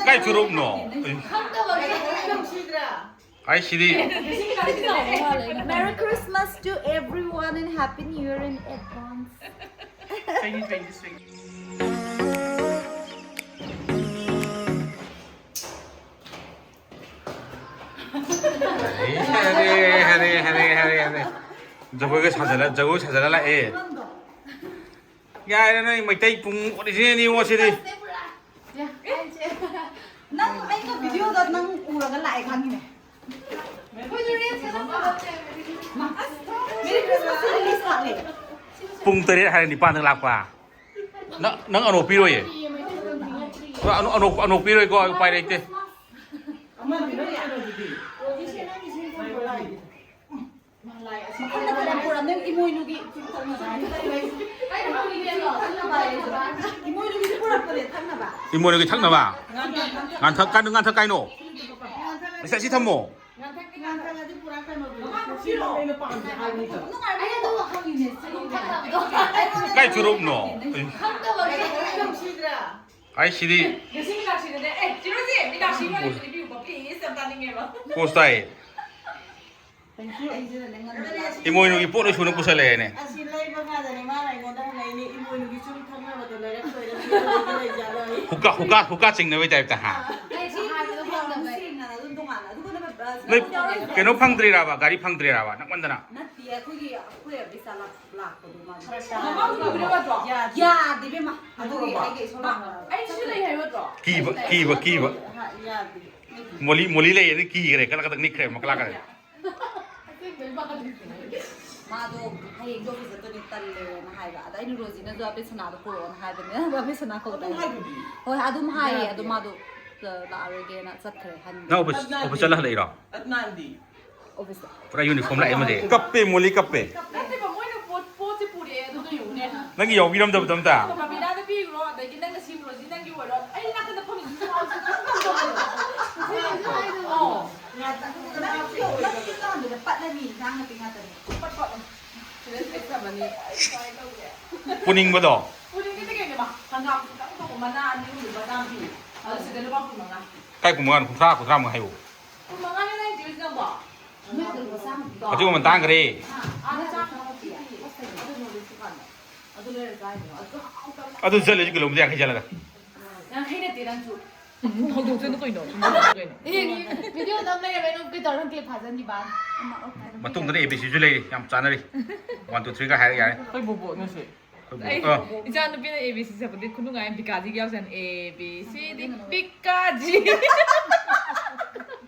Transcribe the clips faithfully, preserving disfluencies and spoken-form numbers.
ꯀꯥꯏ ꯆꯨꯔꯨꯞꯅꯣ? ꯀꯥꯏ ꯁꯤꯗꯤ? Merry Christmas to everyone and Happy New Year in advance. ꯍꯔꯦ, ꯍꯔꯦ, ꯍꯔꯦ, ꯍꯔꯦ, ꯍꯔꯦ, ꯍꯔꯦ꯫ ꯖꯒꯣꯏꯒ ꯁꯥꯖꯜꯂ, ꯖꯒꯣꯏ ꯁꯥꯖꯜꯂ ꯂꯥꯛꯑꯦ꯫ ꯌꯥꯔꯦ, ꯅꯣꯏ ꯃꯩꯇꯩ ꯄꯨꯡ ꯑꯣꯔꯤꯖꯤꯅꯦꯜꯅꯤ ꯉꯣ ꯁꯤꯗꯤ꯫ ꯅꯪ ꯑꯩꯅ ꯚꯤꯗꯤꯑꯣꯗ ꯅꯪ ꯎꯔꯒ ꯂꯥꯛꯑꯦ ꯈꯪꯉꯤꯅꯦ꯫ ꯃꯥ, ꯑꯁ, Merry Christmas ꯁꯤ release ꯂꯥꯛꯂꯦ꯫ ꯄꯨꯡ ꯇꯔꯦꯠ ꯍꯥꯏꯔ ꯅꯤꯄꯥꯟꯗ ꯂꯥꯛꯄ꯫ ꯅꯪ, ꯅꯪ ꯑꯅꯣꯛ ꯄꯤꯔꯣꯏꯌꯦ꯫ ꯑꯅꯣꯛ, ꯑꯅꯣꯛ, ꯑꯅꯣꯛ ꯄꯤꯔꯣꯏꯀꯣ, ꯎꯄꯥꯏ ꯂꯩꯇꯦ꯫ ꯑꯃꯗꯨꯅ ꯀꯩꯅꯣꯗꯨꯗꯤ? ꯃꯈꯜ ꯃꯈꯜ ꯌꯥꯝ ꯄꯨꯔꯛ-, ꯅꯪ ꯏꯃꯣꯏꯅꯨꯒꯤ ꯊꯛꯅꯕ ꯍꯥꯏꯁꯦ꯫ ꯏꯃꯣꯏꯅꯨꯒꯤꯁꯨ ꯄꯨꯔꯛꯄꯅꯦ ꯊꯛꯅꯕ꯫ ꯏꯃꯣꯏꯅꯨꯒꯤ ꯊꯛꯅꯕ? ꯉꯥꯟꯊꯛ, ꯀꯥꯏꯅꯣ, ꯉꯥꯟꯊꯛ ꯀꯥꯏꯅꯣ? ꯉꯁꯤ ꯑꯁꯤ ꯊꯝꯃꯣ꯫ ꯉꯥꯟꯊꯛ, ꯉꯥꯟꯊꯛ ꯑꯗꯨ ꯄꯨꯔꯥ ꯀꯩꯅꯣꯗꯨꯅꯦ꯫ ꯀꯣꯐꯤꯗꯣ ꯑꯩꯅ ꯄꯥꯝꯗꯦ ꯍꯥꯏꯕꯅꯤꯗꯣ꯫ ꯀꯥꯏ ꯆꯨꯔꯨꯞꯅꯣ? ꯈꯪꯗꯕꯅꯦ꯫ ꯅꯨꯡꯁꯤꯗ꯭ꯔꯥ? ꯀꯥꯏ ꯁꯤꯗꯤ? ꯉꯁꯤ ꯃꯤꯅꯥꯛꯁꯤꯗꯅꯦ, ꯑꯦ, ꯆꯦ ꯔꯣꯖꯤ, ꯃꯤꯅꯥꯛꯁꯤ ꯏꯃꯣꯏꯅꯨꯁꯦ ꯄꯤꯕꯤꯌꯨꯀꯣ, please, ꯌꯥꯝ ꯇꯥꯅꯤꯡꯉꯦꯕ꯫ ꯄꯣꯁ ꯇꯥꯏ꯫ ꯑꯩꯁꯤꯅꯅꯦ ꯉꯟꯅ ꯂꯥꯛꯑꯦ꯫ ꯏꯃꯣꯏꯅꯨꯒꯤ ꯄꯣꯠ ꯂꯣꯏ ꯁꯨꯅ ꯄꯨꯁꯜꯂꯛꯑꯦꯅꯦ꯫ ꯑꯁꯤ ꯂꯩꯕ ꯀꯥꯟꯗꯅꯦ ꯃꯥꯅ ꯑꯩꯉꯣꯟꯗ ꯍꯪꯉꯛꯏꯅꯦ, "ꯏꯃꯣꯏꯅꯨꯒꯤ ꯆꯨꯝ ꯊꯛꯅꯕꯗꯣ ꯂꯩꯔꯛꯇꯣꯏꯔꯥ, ꯂꯩꯔꯛꯑꯣꯏꯗꯣꯏꯔꯥ ꯂꯩꯖꯥꯠꯂꯣ?" ꯍꯨꯀꯥ, ꯍꯨꯀꯥ, ꯍꯨꯀꯥ ꯆꯤꯡꯅꯕꯩ ꯇꯥꯏꯞꯇ, ꯍꯥ? ꯑꯩꯁꯨ ꯍꯥꯏꯕꯗꯣ ꯈꯪꯗꯕꯩ꯫ ꯁꯦꯡꯅ ꯑꯗꯨꯝ ꯇꯣꯉꯥꯟꯅ꯫ ꯑꯗꯨꯒ ꯅꯣꯏ ꯀꯩꯅꯣ ꯐꯪꯗ꯭ꯔꯤꯔꯕ? ꯒꯥꯔꯤ ꯐꯪꯗ꯭ꯔꯤꯔꯕ ꯅꯛꯃꯟꯗꯅ? ꯅꯠꯇꯦ, ꯑꯩꯈꯣꯏꯒꯤ, ꯑꯩꯈꯣꯏ ꯑꯕꯤꯁꯥ ꯂꯥꯛ-, ꯂꯥꯛꯄꯗꯣ ꯃꯥ ꯃꯃꯥꯡ ꯄꯨꯈ꯭ꯔꯤ ꯋꯥꯠꯇ꯭ꯔꯣ? ꯌꯥꯗꯦ꯫ ꯌꯥꯗꯦ, ꯏꯕꯦꯝꯃ꯫ ꯑꯗꯨꯒꯤ ꯑꯗꯨꯒꯨꯝꯕ? ꯑꯩꯒꯤ ꯏꯁꯧ ꯂꯥꯡꯕ꯫ ꯑꯩꯁꯨ ꯂꯩ ꯍꯥꯏꯕ ꯅꯠꯇ꯭ꯔꯣ? ꯀꯤꯕ, ꯀꯤꯕ, ꯀꯤꯕ꯫ ꯍꯥ, ꯌꯥꯗꯦ꯫ ꯃꯣꯂꯤ, ꯃꯣꯂꯤ ꯂꯩꯌꯦꯅ ꯀꯤꯈ꯭ꯔꯦ, ꯀꯂꯛ ꯀꯂꯛ ꯅꯤꯛꯈ꯭ꯔꯦ, ꯃꯀꯂꯥ ꯀꯂꯛ꯫ ꯑꯁꯦꯡꯕꯩ ꯃꯥꯜꯂꯦ꯫ ꯃꯥꯗꯣ ꯍꯌꯦꯡꯗꯣ ꯑꯣꯐꯤꯁ ꯆꯠꯇꯣꯏꯅꯦ, ꯇꯜꯂꯦꯅ ꯍꯥꯏꯕ꯫ ꯑꯗ ꯑꯩꯅ ꯔꯣꯖꯤꯅꯁꯨ ꯑꯕꯦꯁꯅꯥꯗꯣ ꯄꯨꯔꯛꯑꯣꯅ ꯍꯥꯏꯕꯅꯦ꯫ ꯑꯗꯣ ꯑꯕꯦꯁꯅꯥ ꯀꯧꯗꯥꯏꯅꯦ? ꯑꯗꯨꯝ ꯍꯥꯏꯗꯨꯗꯤ꯫ ꯍꯣꯏ, ꯑꯗꯨꯝ ꯍꯥꯏꯌꯦ꯫ ꯑꯗꯣ ꯌꯥꯗꯦ꯫ ꯃꯥꯗꯣ, ꯑ, ꯂꯥꯛꯑꯔꯣꯏꯒꯦꯅ ꯆꯠꯈ꯭ꯔꯦ ꯍꯟ-, ꯅꯪ ꯑꯣꯐꯤꯁ, ꯑꯗꯨꯅ ꯑꯣꯐꯤꯁ ꯆꯠꯂ ꯍꯜꯂꯛꯏꯔꯣ? ꯑꯗꯨꯅ ꯍꯥꯏꯗꯤ꯫ ꯑꯣꯐꯤꯁꯇ꯫ ꯄꯨꯔꯥ ꯌꯨꯅꯤꯐꯣꯔꯝ ꯂꯥꯛꯑꯦ ꯃꯥꯗꯤ꯫ ꯀꯞꯄꯦ, ꯃꯣꯂꯤ ꯀꯞꯄꯦ꯫ ꯅꯠꯇꯦꯕ, ꯃꯣꯏꯅ ꯄꯣꯠ, ꯄꯣꯠꯁꯦ ꯄꯨꯔꯛꯑꯦ, ꯑꯗꯨꯗꯣ ꯌꯦꯡꯉꯨꯅꯦ꯫ ꯅꯪꯒꯤ ꯌꯥꯎꯕꯤꯔꯝꯗꯕꯗꯣ ꯑꯝꯇ? ꯃꯃꯤꯅꯥꯗ ꯄꯤꯈ꯭ꯔꯣ, ꯑꯗꯒꯤ ꯅꯪꯅ ꯁꯤ ꯄꯨꯔꯛꯑꯣ, ꯁꯤ ꯅꯪꯒꯤ ꯑꯣꯏꯔꯣ꯫ ꯑꯩ ꯅꯥꯀꯟꯗ ꯐꯝꯃꯤꯁꯤꯁꯨ ꯍꯥꯎꯁꯤ ꯀꯔꯝ ꯇꯧꯗꯕꯅꯣ? ꯑꯣ꯫ ꯅꯪ ꯌꯧꯔꯛꯄ ꯀꯥꯟꯗꯨꯗ ꯄꯠꯂꯅꯤ, ꯏꯟꯁꯥꯡ ꯅꯥꯄꯤ ꯉꯥꯛꯇꯅꯤ꯫ ꯄꯠ ꯄꯠꯂꯣ꯫ ꯁꯤꯗ ꯁꯦꯠꯈ꯭ꯔꯕꯅꯤ꯫ ꯄꯨꯅꯤꯡꯕꯗꯣ꯫ ꯄꯨꯅꯤꯡꯉꯤꯗꯤ ꯀꯩꯅꯣꯕ? ꯍꯪꯒꯥꯝ ꯈꯤꯇꯪ ꯊꯣꯛꯄ ꯃꯅꯥ ꯑꯅꯤ ꯑꯍꯨꯝꯗꯨ ꯃꯆꯥ ꯑꯃ ꯄꯤ꯫ ꯑꯗꯨ ꯁꯤꯗ ꯂꯨꯄꯥ ꯀꯨꯟ ꯃꯉꯥ꯫ ꯀꯥꯏ ꯀꯨꯟ ꯃꯉꯥꯅꯣ? ꯀꯨꯟꯊ꯭ꯔꯥ, ꯀꯨꯟꯊ꯭ꯔꯥꯃꯨꯛ ꯍꯥꯏꯌꯣ꯫ ꯀꯨꯟ ꯃꯉꯥꯅꯦ ꯅꯪ ꯍꯧꯖꯤꯛ ꯅꯪꯕꯣ? ꯅꯣꯏ ꯀꯩꯅꯣ ꯆꯥꯝꯃ ꯄꯤ꯫ ꯑꯗꯨꯒ ꯃꯃꯜ ꯇꯥꯡꯈ꯭ꯔꯦ꯫ ꯑꯥ, ꯑꯥꯗ ꯆꯥꯝꯃ ꯄꯤ꯫ ꯑꯗꯨ ꯅꯣꯔꯠ ꯏꯁ ꯗꯨꯀꯥꯟꯗ꯫ ꯑꯗꯨ ꯂꯩꯔ ꯆꯥꯏꯅꯦ꯫ ꯑꯗꯨ ꯍꯥꯎꯇꯕ꯫ ꯑꯗꯨ ꯆꯠꯂꯁꯤ ꯀꯤꯂꯣꯃꯤꯇꯔ ꯌꯥꯡꯈꯩ ꯆꯠꯂꯒ꯫ ꯌꯥꯡꯈꯩ ꯅꯠꯇꯦ ꯅꯪꯁꯨ꯫ ꯍꯧꯗꯣꯛꯇꯣꯏꯅꯣ ꯀꯩꯅꯣ? ꯁꯨꯝ ꯍꯧꯗꯣꯛꯇꯣꯏꯅꯣ꯫ ꯑꯦ, ꯚꯤꯗꯤꯑꯣ ꯅꯝ ꯂꯩꯔꯦ, ꯑꯩꯅ ꯀꯩ ꯇꯧꯔ ꯅꯪ ꯀ꯭ꯂꯤꯞ ꯊꯥꯖꯟꯈꯤꯕ? ꯃꯇꯨꯡꯗꯅ ꯑꯦ ꯕꯤ ꯁꯤꯁꯨ ꯂꯩꯔꯤ, ꯌꯥꯝ ꯆꯥꯅꯔꯤ꯫ ꯋꯥꯟ, ꯇꯨ, ꯊ꯭ꯔꯤꯒ ꯍꯥꯏꯔꯒ ꯌꯥꯔꯦ꯫ ꯑꯩꯈꯣꯏ ꯕꯣꯕꯣꯛꯅꯁꯨ꯫ ꯑꯩꯈꯣꯏ ꯑꯩ ꯕꯣꯕꯣꯛ꯫ ꯑꯥ꯫ ꯏꯆꯥ ꯅꯨꯄꯤꯅ A B C ꯁꯛꯄꯗꯤ ꯈꯨꯅꯨꯡꯉꯥꯏ, ꯕꯤꯀꯥꯖꯤꯒꯤ ꯌꯥꯎꯁꯟ A B C D ꯕꯤꯀꯥꯖꯤ꯫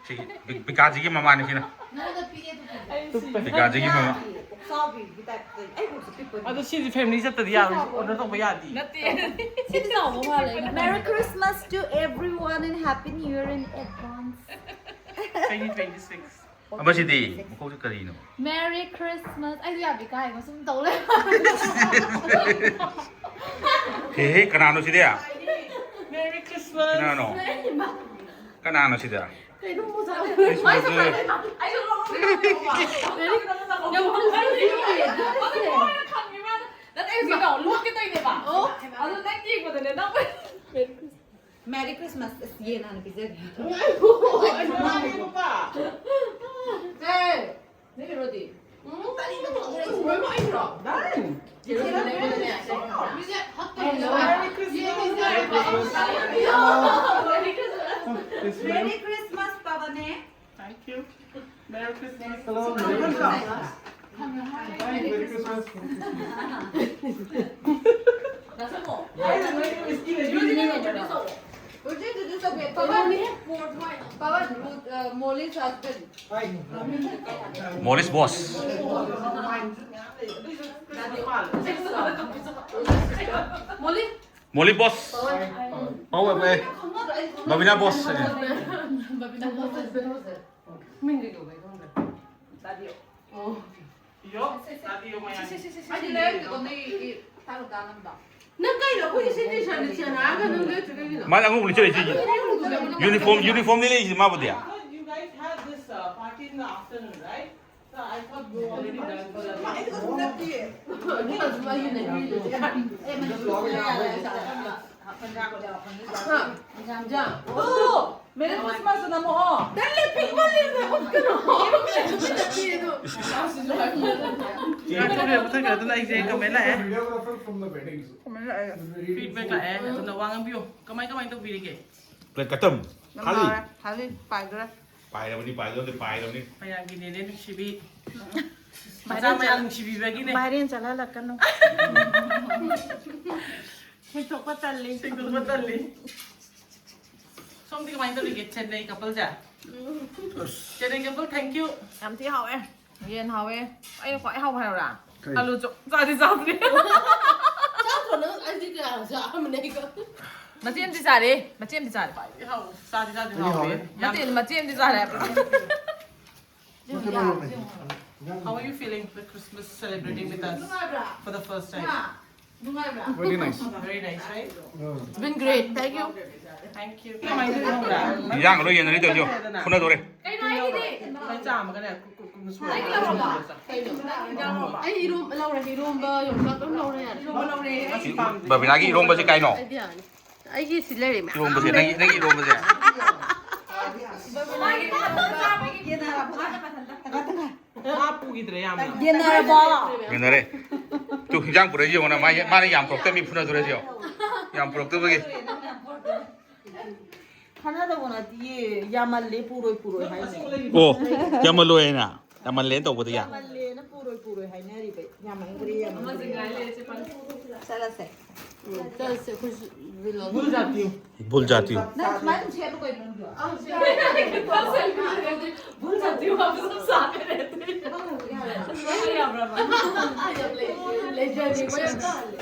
C B-, ꯕꯤꯀꯥꯖꯤꯒꯤ ꯃꯃꯥꯅꯤ ꯁꯤꯅ꯫ ꯅꯪꯉꯣꯟꯗ ꯄꯤꯛꯑꯦ ꯑꯗꯨꯕꯨꯗꯤ꯫ ꯑꯩ ꯁꯤ ꯕꯤꯀꯥꯖꯤꯒꯤ ꯃꯃꯥ꯫ ꯆꯥꯎꯕꯤꯒꯤ ꯇꯥꯏꯞꯇ ꯑꯩꯕꯨꯁꯨ ꯄꯤꯛꯄꯅꯤ꯫ ꯑꯗꯣ ꯁꯤꯗꯤ ꯐꯦꯃꯤꯂꯤ ꯆꯠꯇꯗꯤ ꯌꯥꯔꯣꯏ, ꯑꯣꯔꯗꯔ ꯇꯧꯕ ꯌꯥꯗꯦ꯫ ꯅꯠꯇꯦ꯫ ꯁꯤꯗꯤ ꯆꯥꯎꯕ ꯃꯥꯜꯂꯦ꯫ Merry Christmas to everyone and Happy New Year in advance. Twenty twenty-six. ꯑꯃꯁꯤꯗꯤ ꯃꯀꯣꯛꯁꯦ ꯀꯔꯤꯅꯣ? Merry Christmas. ꯑꯩꯁꯨ ꯌꯥꯝ ꯏꯀꯥꯏꯉꯣ, ꯁꯨꯝ ꯇꯧ ꯂꯩ꯫ ꯍꯦ, ꯍꯦ, ꯀꯅꯥꯅꯣ ꯁꯤꯗꯤ? Merry Christmas. ꯀꯅꯥꯅꯣ? ꯀꯅꯥꯅꯣ ꯁꯤꯗꯤ? ꯀꯩꯅꯣ ꯃꯣꯖꯥ? ꯑꯩꯁꯨ ꯃꯣꯖꯥ꯫ ꯑꯩꯁꯨ ꯂꯧꯔꯝꯃꯦ꯫ Merry-, ꯌꯥꯝ ꯍꯧꯖꯤꯛ ꯅꯠꯇꯦ, ꯑꯩꯁꯨ ꯂꯣꯠꯀꯦ ꯇꯧꯔꯤꯅꯦꯕ꯫ ꯑꯣ꯫ ꯑꯗꯨ ꯅꯪ ꯌꯦꯡꯕꯗꯅꯦ, ꯅꯪ Merry Christmas꯫ Merry Christmas꯫ ꯑꯁ, ꯌꯦꯟ ꯍꯥꯟꯅ ꯄꯤꯖꯒꯦ꯫ ꯉꯥꯏꯈꯣ, ꯑꯩ ꯉꯥꯡꯒꯦ, ꯄꯄꯥ꯫ ꯁꯦ, ꯅꯣꯏ ꯍꯦꯔꯣꯗꯤ? ꯎꯝ, ꯀꯔꯤꯅꯣ ꯇꯧꯔꯤꯁꯦ? ꯎꯝ, ꯂꯣꯏꯅꯃꯛ ꯑꯩꯔꯣ? Done. ꯌꯦꯔꯨꯝ ꯂꯩꯕꯗꯅꯦ, ꯁꯦ꯫ Merry Christmas. Merry Christmas. Merry Christmas, ꯄꯥꯕꯅꯦ꯫ Thank you. Merry Christmas. Hello, Merry Christmas. Merry Christmas. Pawan, Pawan, Pawan, ꯃꯣꯂꯤꯁ husband. ꯃꯣꯂꯤꯁ Bose. ꯃꯣꯂꯤ꯫ ꯃꯣꯂꯤ ꯕꯣꯁ꯫ ꯄꯋꯟ, ꯑꯦ, ꯕꯕꯤꯅꯥ ꯕꯣꯁ꯫ ꯕꯕꯤꯅꯥ ꯕꯣꯁ꯫ ꯃꯤꯡꯗꯤ ꯀꯩꯗꯧꯕꯩ ꯈꯪꯗ꯭ꯔꯦ? ꯇꯥꯕꯤꯌꯣ꯫ ꯑꯣ꯫ ꯌꯣ, ꯇꯥꯕꯤꯌꯣ ꯃꯌꯥꯝ꯫ ꯑꯩꯗꯤ ꯂꯩꯔꯛꯇꯦꯀꯣ, ꯅꯣꯏꯒꯤ ꯇꯥꯔꯨ ꯇꯥꯅꯕꯗꯣ꯫ ꯅꯪ ꯀꯩꯅꯣ ꯑꯩꯈꯣꯏꯒꯤ signature ꯅꯤ ꯆꯦꯅꯥꯒ ꯅꯪ ꯂꯩꯔꯛꯇ꯭ꯔꯤ ꯀꯩꯒꯤꯅꯣ? ꯃꯥꯗꯤ ꯑꯉꯧꯕ ꯂꯤꯠꯆꯔꯤꯁꯤꯗꯤ꯫ Uniform, uniform ꯂꯤꯠꯂꯛꯏꯁꯤ ꯃꯥꯕꯨꯗꯤ꯫ I thought you guys had this, uh, party. Right? So I thought you already done for the ꯌꯥꯝ ꯌꯥꯝ꯫ ꯑꯣ! ꯃꯦꯔꯤ ꯈ꯭ꯔꯤꯁꯃꯥꯁ ꯑꯅ ꯑꯃꯨꯛ ꯑꯣ꯫ ꯇꯜꯂꯦ, ꯄꯤꯛꯃꯜꯂꯦ, ꯍꯧꯒꯠꯀꯅꯣ꯫ ꯆꯥꯛ ꯊꯣꯡꯕ ꯃꯊꯪ ꯑꯗꯨꯅ ꯑꯩꯁꯦ ꯀꯃꯦꯟ ꯂꯥꯛꯑꯦ꯫ Videographer from the wedding. ꯀꯃꯦꯟ ꯂꯥꯛꯑꯦ꯫ Feedback ꯂꯥꯛꯑꯦ꯫ ꯑꯗꯨꯅ ꯋꯥ ꯉꯥꯡꯕꯤꯌꯨ꯫ ꯀꯃꯥꯏ ꯀꯃꯥꯏ ꯇꯧꯕꯤꯔꯤꯒꯦ? ꯄ꯭ꯂꯦꯠ ꯈꯛꯇꯝ꯫ ꯌꯥꯝ ꯈꯥꯂꯤ꯫ ꯅꯨꯡꯉꯥꯏꯔꯦ꯫ ꯈꯥꯂꯤ ꯄꯥꯏꯗꯣꯔꯦ꯫ ꯄꯥꯏꯔꯕꯅꯤ, ꯄꯥꯏꯗꯧꯗꯤ ꯄꯥꯏꯔꯕꯅꯤ꯫ ꯃꯌꯥꯝꯒꯤ ꯅꯦꯅꯦ ꯅꯨꯡꯁꯤꯕꯤ꯫ ꯃꯆꯥ ꯚꯥꯏꯔꯦꯜ ꯃꯌꯥꯝ ꯆꯠ-, ꯅꯨꯡꯁꯤꯕꯤꯕꯒꯤꯅꯦ꯫ ꯚꯥꯏꯔꯦꯜ ꯆꯠꯍꯜꯂꯛꯀꯅꯨ꯫ ꯁꯦꯡꯗꯣꯛꯄ ꯇꯜꯂꯤ꯫ ꯁꯦꯡꯗꯣꯛꯄ ꯇꯜꯂꯤ꯫ ꯁꯣꯝꯗꯤ ꯀꯃꯥꯏꯅ ꯇꯧꯔꯤꯒꯦ, ꯆꯦꯟꯅꯩ ꯀꯄꯜꯁꯦ? ꯆꯦꯟꯅꯩ ꯀꯄꯜ, thank you꯫ ꯌꯥꯝ ꯊꯤ ꯍꯥꯎꯋꯦ꯫ ꯌꯦꯟ ꯍꯥꯎꯋꯦ꯫ ꯑꯩꯅ ꯈ꯭ꯋꯥꯏ ꯍꯥꯎꯕ ꯍꯥꯏꯔꯣꯔꯥ? ꯀꯔꯤ? ꯑꯂꯨ ꯆꯣ-, ꯆꯥꯗꯤ ꯆꯥꯗ꯭ꯔꯤ꯫ ꯆꯥꯗ꯭ꯔꯣ ꯅꯪ? ꯑꯩꯗꯤ ꯀꯌꯥ ꯆꯥꯔꯝꯕꯅꯦ ꯑꯩꯒ꯫ ꯃꯆꯦ ꯑꯃꯗꯤ ꯆꯥꯔꯦ꯫ ꯃꯆꯦ ꯑꯃꯗꯤ ꯆꯥꯔꯦ꯫ ꯈ꯭ꯋꯥꯏꯗꯒꯤ ꯍꯥꯎꯕ꯫ ꯆꯥꯗꯤ ꯆꯥꯗ꯭ꯔꯤ, ꯑꯩꯗꯤ ꯍꯥꯎꯋꯦ꯫ ꯍꯥꯎꯋꯦ꯫ ꯌꯥꯝ ꯅꯠꯇꯦ, ꯃꯆꯦ ꯑꯃꯗꯤ ꯆꯥꯔꯦ ꯍꯥꯏꯕ꯫ ꯃꯊꯦꯜ ꯂꯣꯏꯔꯦ꯫ How are you feeling the Christmas celebrating with us for the first time? ꯅꯨꯡꯉꯥꯏꯕ꯭ꯔꯥ? Very nice. Very nice, right? It's been great. Thank you. Thank you. ꯀꯃꯥꯏꯅ ꯇꯧꯔꯤꯅꯣ? ꯏꯟꯖꯥꯡꯒ ꯂꯣꯏ ꯌꯦꯟꯅꯔꯤ ꯇꯧꯔꯤꯁꯦ꯫ ꯐꯨꯅꯗꯣꯔꯦ꯫ ꯀꯩꯅꯣ ꯑꯩꯒꯤꯗꯤ? ꯂꯨꯄꯥ ꯆꯥꯝꯃꯒꯅꯦ, ꯀꯨ-, ꯀꯨ-, ꯀꯨ-, ꯀꯨ-, ꯁꯣꯏ꯫ ꯑꯩꯒꯤ ꯂꯧꯔꯕꯣ? ꯀꯩꯅꯣ? ꯏꯟꯖꯥꯡ ꯂꯧꯔꯕꯣ? ꯑꯩ ꯏꯔꯣꯝ-, ꯂꯧꯔꯦ꯫ ꯏꯔꯣꯝꯕ, ꯌꯣꯡꯆꯥꯛ ꯂꯣꯏ ꯂꯧꯔꯦ ꯌꯥꯔꯦ꯫ ꯏꯔꯣꯝꯕ ꯂꯧꯔꯦ꯫ ꯑꯁꯤ ꯄꯥꯝꯗꯦ꯫ ꯕꯕꯤꯅꯥꯒꯤ ꯏꯔꯣꯝꯕꯁꯦ ꯀꯥꯏꯅꯣ? ꯑꯩꯗꯤ ꯌꯥꯔꯅꯤ꯫ ꯑꯩꯒꯤ ꯁꯤ ꯂꯩꯔꯦ, ꯃꯌꯥꯝ ꯏꯔꯣꯝꯕꯁꯦ, ꯂꯩꯔꯦ꯫ ꯅꯪꯒꯤ ꯏꯔꯣꯝꯕꯁꯦ꯫ ꯃꯥ ꯄꯨꯈꯤꯗ꯭ꯔꯦ ꯌꯥꯝꯅ꯫ ꯌꯦꯟꯅꯔꯕꯣ? ꯌꯦꯟꯅꯔꯦ꯫ ꯇꯨ, ꯍꯤꯟꯖꯥꯡ ꯄꯨꯔꯛꯏꯁꯦ ꯌꯦꯡꯉꯣ ꯅꯪ, ꯃꯥ-, ꯃꯥꯅ ꯌꯥꯝ ꯄꯨꯔꯛꯇꯕ ꯃꯤ ꯐꯨꯅꯗꯣꯔꯦ ꯁꯤ ꯌꯦꯡꯉꯣ꯫ ꯌꯥꯝ ꯄꯨꯔꯛꯇꯕꯒꯤ꯫ ꯈꯟꯅꯗꯧꯕ ꯅꯠꯇꯤꯌꯦ, ꯌꯥꯝꯃꯜꯂꯦ, ꯄꯨꯔꯣꯏ, ꯄꯨꯔꯣꯏ ꯍꯥꯏꯅꯦ꯫ ꯑꯣ, ꯌꯥꯝꯃꯜꯂꯣꯏ ꯍꯥꯏꯅ? ꯌꯥꯝꯃꯜꯂꯦꯅ ꯇꯧꯕꯗ ꯌꯥ-, ꯌꯥꯝꯃꯜꯂꯦꯅ ꯄꯨꯔꯣꯏ, ꯄꯨꯔꯣꯏ ꯍꯥꯏꯅꯔꯤꯕ꯫ ꯌꯥꯝꯃꯟꯈ꯭ꯔꯦ, ꯌꯥꯝꯃꯟꯈ꯭ꯔꯦ꯫ ꯆꯠꯂꯁꯦ꯫ ꯎꯝ, ꯆꯠꯂꯁꯦ, ꯑꯩꯈꯣꯏꯁꯨ ꯚꯤꯂꯣꯒ꯫ ꯚꯨꯜ ꯖꯥꯇꯤ ꯍꯨ꯫ ꯅꯪ ꯁꯨꯃꯥꯏꯅ ꯑꯗꯨꯝ ꯁꯦꯠꯂꯨ ꯀꯩꯅꯣ ꯅꯪꯁꯨ꯫ ꯚꯨꯜ ꯖꯥꯇꯤ ꯍꯨ ꯍꯥꯞꯄꯁꯨ ꯁꯥꯈꯔꯦ ꯑꯗꯨꯗꯤ꯫ ꯌꯥꯕ꯭ꯔꯕ? ꯌꯥꯝ ꯂꯩ-, ꯂꯩꯖꯔꯦ, ꯃꯣꯏ ꯌꯥꯝ ꯇꯥꯍꯜꯂꯦ꯫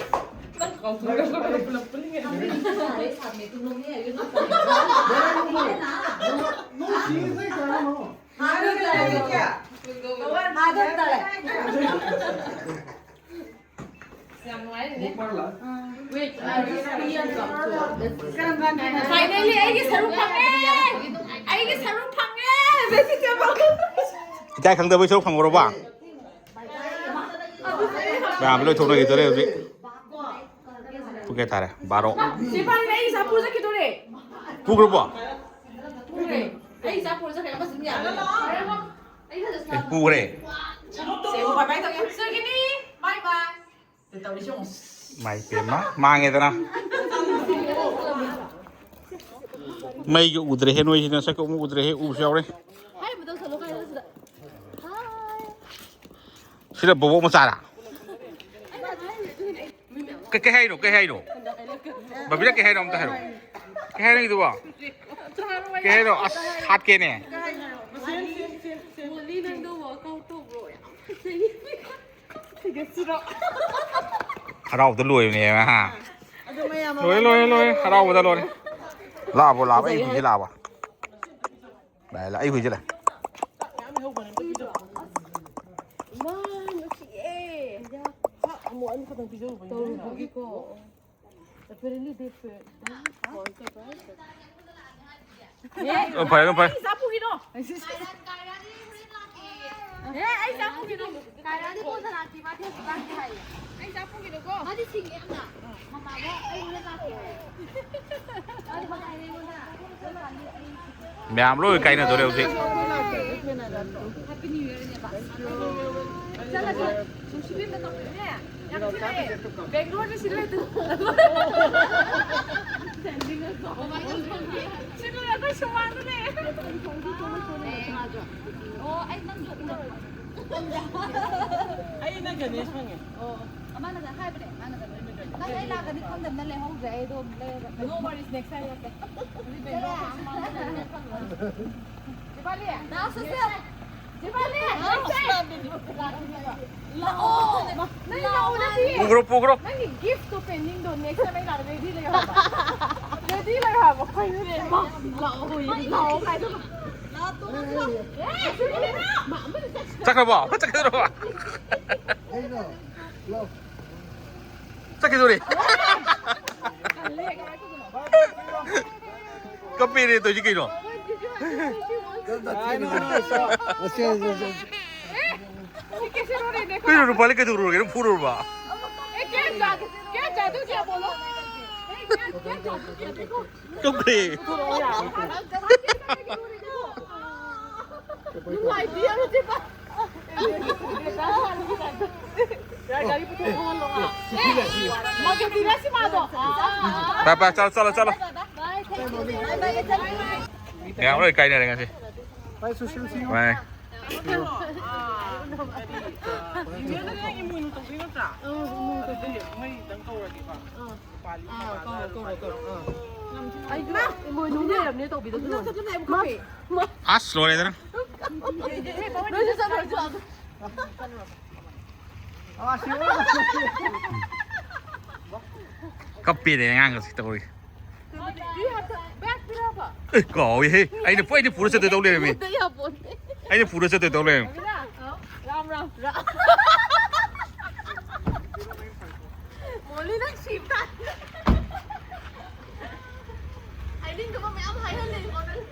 ꯅꯪ ꯀꯥꯎꯊꯣꯛꯑꯒ ꯄꯨꯂꯞ ꯄꯨꯜꯂꯤꯉꯩꯗ꯫ ꯁꯥꯔꯦ, ꯁꯥꯔꯦ, ꯇꯨꯝꯂꯣꯝꯅꯤ ꯍꯥꯏꯌꯨ ꯅꯠꯇ꯭ꯔꯣ? No, no, she is like, I don't know. ꯌꯥꯝ ꯅꯨꯡꯉꯥꯏꯔꯦꯅꯦ꯫ Wait, I just pee and come to. Finally, ꯑꯩꯒꯤ ꯁꯔꯨꯛ ꯐꯪꯉꯦ! ꯑꯩꯒꯤ ꯁꯔꯨꯛ ꯐꯪꯉꯦ! Vegetable! ꯏꯀꯥꯏ ꯈꯪꯗꯕꯩ ꯁꯔꯨꯛ ꯐꯪꯉꯨꯔꯕ? ꯃꯌꯥꯝ ꯂꯣꯏ ꯊꯣꯛꯅꯈꯤꯗꯣꯔꯦ ꯍꯧꯖꯤꯛ꯫ ꯄꯨꯡ ꯀꯌꯥ ꯇꯥꯔꯦ? ꯕꯥꯔꯣ꯫ ꯆꯦ ꯄꯥꯟ, ꯑꯩ ꯏꯆꯥ ꯄꯨꯔ ꯆꯠꯈꯤꯗꯣꯔꯦ꯫ ꯄꯨꯈ꯭ꯔꯕꯣ? ꯄꯨꯈ꯭ꯔꯦ꯫ ꯑꯩ ꯏꯆꯥ ꯄꯨꯔ ꯆꯠꯈ꯭ꯔꯦ꯫ ꯑꯃꯁꯤꯅ ꯌꯥꯔꯦ꯫ ꯑꯩ ꯐꯖꯅ ꯑꯦ, ꯄꯨꯈ꯭ꯔꯦ꯫ ꯆꯦ, bye bye ꯇꯧꯒꯦ꯫ ꯁꯤꯔꯒꯤꯅꯤ꯫ Bye bye꯫ ꯇꯧꯔꯤꯁꯦ ꯌꯦꯡꯉꯣ꯫ ꯃꯥꯏ ꯄꯦꯝꯃ, ꯃꯥꯡꯉꯦꯗꯅ꯫ ꯃꯩꯒ ꯎꯗ꯭ꯔꯦꯍꯦ ꯅꯣꯏꯁꯤꯗꯤ, ꯅꯁꯛꯀ ꯑꯃꯨꯛ ꯎꯗ꯭ꯔꯦꯍꯦ, ꯎꯕꯁꯨ ꯌꯥꯎꯔꯦ꯫ ꯍꯥꯏꯕꯗꯣ ꯁꯣꯂꯣ ꯀꯥꯏꯗ ꯁꯤꯗ꯫ ꯍꯥꯏ꯫ ꯁꯤꯗ ꯕꯣꯕꯣꯛ ꯃꯆꯥꯔꯥ? ꯑꯩꯅ ꯍꯥꯏꯔꯤꯗꯨꯅꯦ꯫ ꯀꯩ, ꯀꯩ ꯍꯥꯏꯅꯣ? ꯀꯩ ꯍꯥꯏꯅꯣ? ꯕꯕꯤꯅ ꯀꯩ ꯍꯥꯏꯅꯣ? ꯑꯝꯇ ꯍꯥꯏꯔꯣ꯫ ꯀꯩ ꯍꯥꯏꯅꯣ ꯏꯗꯨꯕꯣ? ꯀꯩ ꯍꯥꯏꯅꯣ? ꯑꯁ, ꯍꯥꯠꯀꯦꯅꯦ꯫ ꯃꯣꯂꯤ, ꯅꯪꯗꯣ workout ꯇꯧꯕ꯭ꯔꯣ? ꯌꯥꯝ ꯐꯖꯩ꯫ ꯍꯔꯥꯎꯕꯗ ꯂꯣꯏꯕꯅꯦꯕ, ꯍꯥ? ꯑꯗꯨ ꯃꯌꯥꯝ ꯂꯣꯏꯔꯦ, ꯂꯣꯏꯔꯦ, ꯂꯣꯏꯔꯦ꯫ ꯍꯔꯥꯎꯕꯗ ꯂꯣꯏꯔꯦ꯫ ꯂꯥꯛꯑꯕꯣ, ꯂꯥꯛꯑꯕꯣ? ꯑꯩ ꯍꯨꯏꯁꯦ ꯂꯥꯛꯑꯕꯣ? ꯂꯥꯛꯑꯦ, ꯂꯥꯛꯑꯦ, ꯑꯩ ꯍꯨꯏꯁꯦ ꯂꯥꯛꯑꯦ꯫ ꯏꯃꯥ, ꯅꯨꯡꯁꯤꯌꯦ꯫ ꯆꯥꯛ ꯑꯃꯨꯛ ꯑꯅꯤꯈꯛꯇꯪ ꯄꯤꯖꯔꯨꯕꯩꯅꯦ꯫ ꯇꯧꯔꯨꯕꯒꯤꯀꯣ꯫ Apparently they feel. ꯑꯣ, ꯐꯔꯦ, ꯑꯗꯨꯝ ꯐꯔꯦ꯫ ꯑꯩ ꯆꯥꯛ ꯄꯨꯈꯤꯅꯣ꯫ ꯑꯦ, ꯑꯩ ꯆꯥꯛ ꯄꯨꯈꯤꯅꯣ꯫ ꯀꯥꯏꯔꯥꯗꯤ ꯀꯣꯟꯅ ꯂꯥꯛꯀꯦ, ꯃꯥꯗꯤ ꯍꯧꯖꯤꯛ ꯂꯥꯛꯀꯦ ꯍꯥꯏꯌꯦ꯫ ꯑꯩ ꯆꯥꯛ ꯄꯨꯈꯤꯅꯨꯀꯣ꯫ ꯃꯥꯗꯤ ꯁꯤꯡꯉꯦ ꯌꯥꯝꯅ꯫ ꯃꯃꯥꯒ ꯑꯩ ꯍꯣꯔꯦꯟ ꯂꯥꯛꯀꯦ ꯍꯥꯏꯌꯦ꯫ ꯃꯥꯗꯤ ꯍꯣꯔꯦꯟ ꯑꯩꯉꯣꯟꯗ ꯃꯌꯥꯝ ꯂꯣꯏ ꯀꯥꯏꯅꯗꯣꯔꯦ ꯍꯧꯖꯤꯛ꯫ Happy New Yearꯅꯦꯕ꯫ ꯆꯠꯂꯁꯦ꯫ ꯅꯨꯡꯁꯤꯕꯤꯝꯅ ꯇꯧꯕꯅꯦ꯫ ꯌꯥꯝ ꯊꯤꯅ ꯕꯦꯡꯒ꯭ꯂꯣꯔꯗ ꯁꯤꯗ ꯂꯩꯇꯦ꯫ ꯁꯤꯗ ꯑꯩꯈꯣꯏ ꯁꯨꯃꯥꯡꯗ ꯂꯩ꯫ ꯑꯣ, ꯑꯩ ꯅꯪ ꯎꯅꯕ꯫ ꯑꯩꯅ ꯒꯅꯦꯁ ꯐꯪꯉꯦ꯫ ꯑꯣ, ꯃꯥꯅ ꯍꯥꯏꯕꯅꯦ, ꯃꯥꯅ ꯅꯪ ꯑꯩ ꯂꯥꯛꯀꯅꯤ ꯈꯪꯗꯕꯅ ꯂꯩꯍꯧꯗ꯭ꯔꯦ, ꯑꯩ ꯑꯗꯨꯝ ꯂꯩꯔꯒ꯫ No worries, next time ꯂꯥꯛꯀꯦ꯫ ꯗꯤꯄꯥꯂꯤ! ꯂꯥꯛꯑꯣ, sister! ꯗꯤꯄꯥꯂꯤ! ꯂꯥꯛꯑꯣ! ꯅꯪ ꯂꯥꯛꯑꯣ, ꯅꯠꯇꯦ! ꯄꯨꯈ꯭ꯔꯣ, ꯄꯨꯈ꯭ꯔꯣ꯫ ꯅꯪꯒꯤ giftꯇꯣ pendingꯗꯣ next time ꯑꯩ ꯂꯥꯛꯑꯒ ready ꯂꯩꯌꯣ ꯍꯥꯏꯕ꯫ Ready ꯂꯩꯌꯣ ꯍꯥꯏꯕ, ꯀꯩꯅꯣꯅꯦ? ꯃꯥ, ꯂꯥꯛꯑꯣ, ꯂꯥꯛꯑꯣ ꯀꯥꯏꯗꯅꯣ? ꯑꯦ, ꯁꯤꯗꯅꯦ! ꯆꯠꯈ꯭ꯔꯕꯣ? ꯆꯠꯈ꯭ꯔꯕꯣ? ꯆꯠꯈꯤꯗꯣꯔꯦ꯫ ꯀꯞꯄꯤꯔꯦ ꯇꯧꯔꯤꯁꯤ ꯀꯩꯅꯣ? ꯀꯩꯅꯣ ꯂꯨꯄꯥ ꯂꯤ ꯀꯩꯗꯧꯔꯨꯔꯒꯦ? ꯅꯪ ꯐꯨꯔꯨꯔꯕ? क्या जादू, क्या जादू किया बोलो? क्या जादू किया? देखो. ꯀꯞꯈ꯭ꯔꯦ. ꯅꯨꯡꯉꯥꯏꯇꯦ ꯍꯧꯖꯤꯛ. ꯒꯥꯔꯤ ꯄꯨꯊꯣꯛ ꯊꯣꯛꯍꯜꯂꯣ. ꯃꯥꯒꯤ ꯁꯤ ꯃꯥꯗꯣ. ꯄꯥ, ꯄꯥ, ꯆꯠꯂꯣ, ꯆꯠꯂꯣ, ꯆꯠꯂꯣ. ꯃꯌꯥꯝ ꯂꯣꯏ ꯀꯥꯏꯅꯔꯦ ꯉꯁꯤ. ꯚꯥꯏ, ꯁꯣꯁꯦꯜ ꯁꯤꯡꯉꯣ. ꯚꯥꯏ. ꯏꯃꯣꯏꯅꯨ ꯇꯧꯗꯣꯏ ꯅꯠꯇ꯭ꯔꯥ? ꯑꯗꯨꯗꯤ ꯃꯩꯗꯪ ꯀꯧꯔꯒꯦꯀꯣ. ꯑꯩꯁꯨ ꯏꯃꯣꯏꯅꯨ ꯂꯩꯔꯝꯅꯦ ꯇꯧꯕꯤꯗꯣ. ꯑꯁ, ꯂꯣꯏꯔꯦꯗꯅ. ꯅꯣꯏꯁꯨ ꯆꯠꯂꯨꯔꯁꯤ ꯂꯥꯛꯑꯣ. ꯀꯞꯄꯦꯅꯦ ꯑꯉꯥꯡꯒꯁꯤ ꯇꯧꯔꯤ. ꯑꯦ, ꯀꯥꯎꯏꯍꯦ. ꯑꯩꯅ ꯄꯨ-, ꯑꯩꯅ ꯄꯨꯔ ꯆꯠꯇꯣꯏ ꯇꯧ ꯂꯩꯔꯝꯃꯤ. ꯑꯩꯅ ꯄꯨꯔ ꯆꯠꯇꯣꯏ ꯇꯧ ꯂꯩꯔꯝꯃꯤ. ꯔꯥꯝ, ꯔꯥꯝ, ꯔꯥꯝ. ꯃꯣꯂꯤ, ꯅꯪ ꯁꯤꯕ ꯇꯥꯔꯦ. ꯍꯥꯏꯅꯤꯡꯗꯕ ꯃꯌꯥꯝ ꯍꯥꯏꯍꯜꯂꯦꯀꯣ ꯅꯪ.